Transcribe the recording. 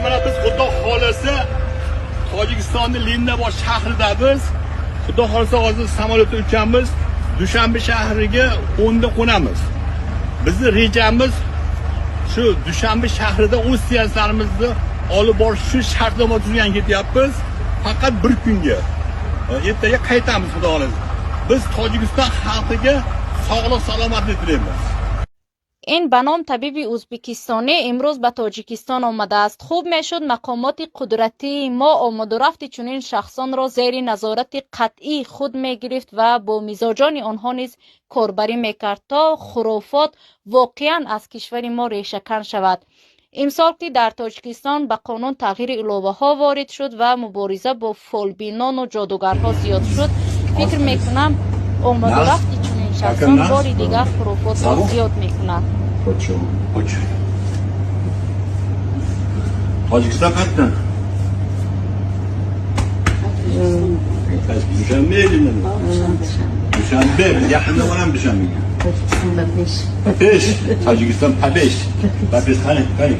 Mana biz, Xudo xohlasa, Tojikistonni Lindabod shahridamiz. Xudo xohlasa, hozir samolyotda uchamiz. Dushanbe shahriga 10 da qo'namiz. Bizni rejamiz shu Dushanbe shahrida o'z seanslarimizni olib borish uchun shartnoma tuzgan ketyapmiz. Faqat bir kunga. Ertaga qaytamiz, Xudo xohlasa. Biz Tojikiston xalqiga sog'lik, salomatlik tilaymiz. Ин ба ном табиби ӯзбекистонӣ имрӯз ба Тоҷикистон омадааст. Хуб мешуд, мақомоти қудратии мо омадурафти чунин шахсонро зери назорати қатъии худ мегирифт ва бо мизоҷони онҳо низ корбарӣ мекард, то хурофот воқеан аз кишвари мо решакан шавад. Имсол ки дар Тоҷикистон ба қонун тағйири иловаҳо ворид шуд ва мубориза бо фолбинону ҷодугарҳо зиёд шуд, фикр мекунам, омадурафти чунин шахсон бори дигар хурофотро зиёд мекунад. Uch. Tojikiston qayerdan? Dushanbe nima? Dushanbe. Biz yaqinda boramiz Dushanbega. Tojikistonda besh. Besh. Tojikiston pa besh. Pa besh, qani, qani.